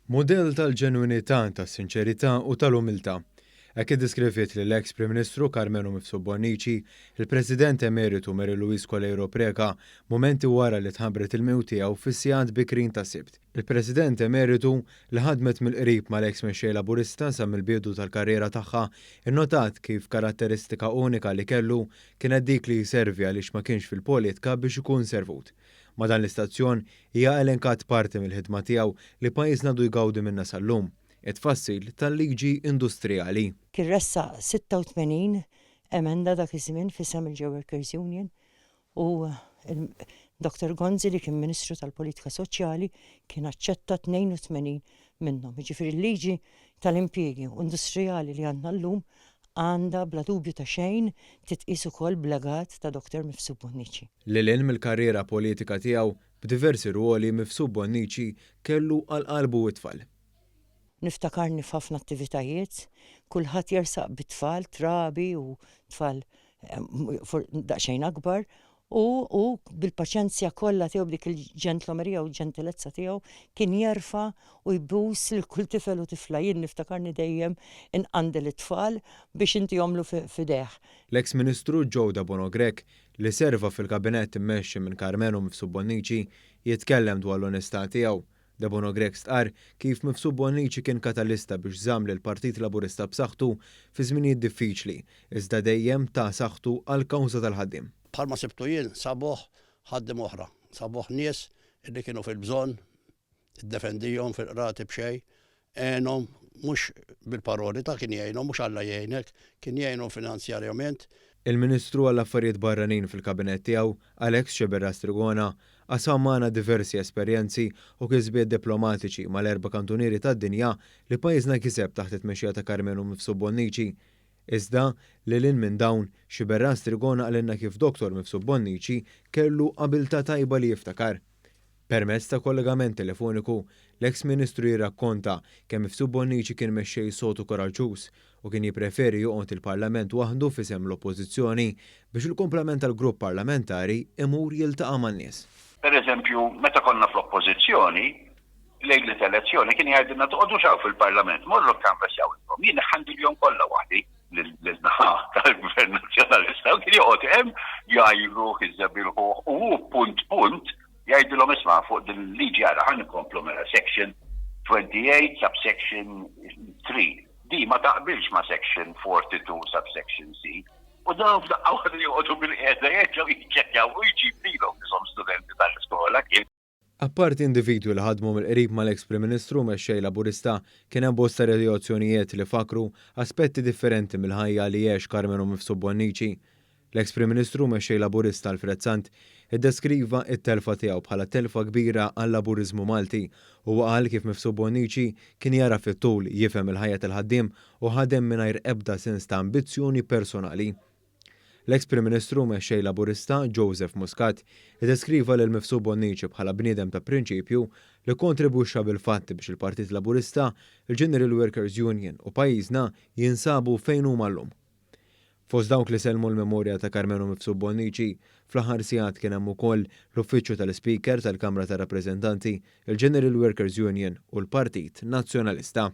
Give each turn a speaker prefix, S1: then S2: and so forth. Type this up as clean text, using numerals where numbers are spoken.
S1: Mudell tal-ġenwinità, tas-sinċerità u tal-umiltà. Hekk iddeskriviet lill-eks Prim Ministru Karmenu Mifsud Bonnici, il-President Emeritu Mary Louise Coleiro Preca, mumenti wara li tħabbret il-mewt tiegħu fis-sigħat bikrin tas-Sibt. Il-President Emeritu, li ħadmet mill-qrib mal-eks Mexxej Laburista sa mill-bidu tal-karriera tagħha, innotat kif karatteristika unika li kellu kienet dik li jservi għaliex ma kienx fil-politka biex ikun servut. Ma' dan l-istazzjon, hija elenkat parti mill-ħidma tiegħu li pajjiżna għadu jgawdi minnha sal-lum, it-tfassil tal-liġi industrijali.
S2: Kien ressaq 86 emenda dak iż-żmien f'isem il-J-Workers Union U Dr. Gonzi li kien Ministru tal-Politika Soċjali kien aċċetta 82 minnhom. Jiġifieri l-liġi tal-impjiegi u industrijali li għandna llum għandha bla dubju ta' xejn titqies ukoll b'legat ta' Dr. Mifsud Bonnici.
S1: Lil hinn mill-karriera politika tiegħu, b'diversi rwoli Mifsud Bonnici kellu għal qalbu t-tfal.
S2: Niftakarni f'ħafna attivitajiet, kulħadd jersaq bit-tfal, trabi u tfal daqsxejn akbar, u hu bil-paċenzja kollha tiegħu b'dik il-ġentlomerija u l-ġentilezza tiegħu kien jerfa' u jbus lil kull tifel u tifla. Jien niftakarni dejjem inqandel it-tfal biex intihomlu f'idejh.
S1: L-eks Ministru Joe Debono Grech, li serva fil-Kabinett immexxi minn Karmenu Mifsud Bonnici, jitkellem dwar l-onestà tiegħu. Debono Grech stqarr kif Mifsud Bonnici kien katalista biex żamm lill-Partit Laburista b'saħħtu fi żminijiet diffiċli, iżda dejjem ta saħħtu għall-kawża tal-ħaddiem.
S3: Bħalma sibtu jien, sabuh ħaddiem oħra, sabuh nies illi kienu fil-bżonn, iddefendihom fil-qrati b'xejn, għenhom mhux bil-paroli ta' kien jgħinhom, mhux Alla jgħinek, kien jgħinhom finanzjarjament.
S1: Il-Ministru għall-Affarijiet Barranin fil-Kabinett tiegħu, Alex Sceberras Trigona, qasam magħna diversi esperjenzi u kisbiet diplomatiċi mal-erba' kantunieri tad-dinja li pajjiżna kiseb taħt it-tmexxija ta' Karmenu Mifsud Bonnici. Iżda, lil hinn minn dawn, Sciberras Trigona qalilna kif Dottor Mifsud Bonnici kellu abiltà tajba li jiftakar. Permezz ta' kollegament telefoniku, l-eks Ministru jirrakkonta kemm Mifsud Bonnici kien mexxej sod u kuraġġuż u kien jippreferi joqgħod il-Parlament waħdu f'isem l-Oppożizzjoni biex il-kumplament tal-grupp parlamentari imur jiltaqa' man-nies.
S4: Per eżempju, meta konna fl-Oppożizzjoni, lejliet elezzjoni kien jgħidilna toqgħodux hawn fil-Parlament, morru kkanvasjaw intom. Jien iħandilhom kollha waħdi lin-naħa tal-Gvern Nazzjonalista u kien joqgħod hemm jgħajruh, iżebilħuh u hu punt punt Jgħidilhom isma' fuq din il-liġi ara ħa nkomplu mela section 28 subsection 3. Di ma taqbilx ma' section 42 subsection C. U dawn f'daqqa waħda joqogħdu bilqiegħda jerġgħu jiċċekkjaw u jġib lilhom qishom studenti tal-iskola kien.
S1: Apparti individwi li ħadmu mill-qrib mal-eks Prim Ministru u Mexxej Laburista, kien hemm bosta reazzjonijiet li fakkru aspetti differenti mill-ħajja li għex Karmenu Mifsud Bonnici. L-eks Prim Ministru u Mexxej Laburista Alfred Sant iddeskriva t-telfa tiegħu bħala telfa kbira għal-Laburiżmu Malti. Huwa qal kif Mifsud Bonnici kien jara fit-tul, jifhem il-ħajja tal-ħaddiem u ħadem mingħajr ebda sens ta' ambizzjoni personali. L-eks Prim Ministru u Mexxej Laburista Joseph Muscat iddeskriva lil Mifsud Bonnici bħala bniedem ta' prinċipju li kkontribwixxa bil-fatti biex il-Partit Laburista, il-General Workers Union u pajjiżna jinsabu fejn huma llum. Fost dawk li sellmu l-memorja ta' Karmenu Mifsud Bonnici, fl-aħħar sigħat kien hemm ukoll l-Uffiċċju tal-Ispeaker tal-Kamra tar-Rappreżentanti, il-General Workers Union u l-Partit Nazzjonalista.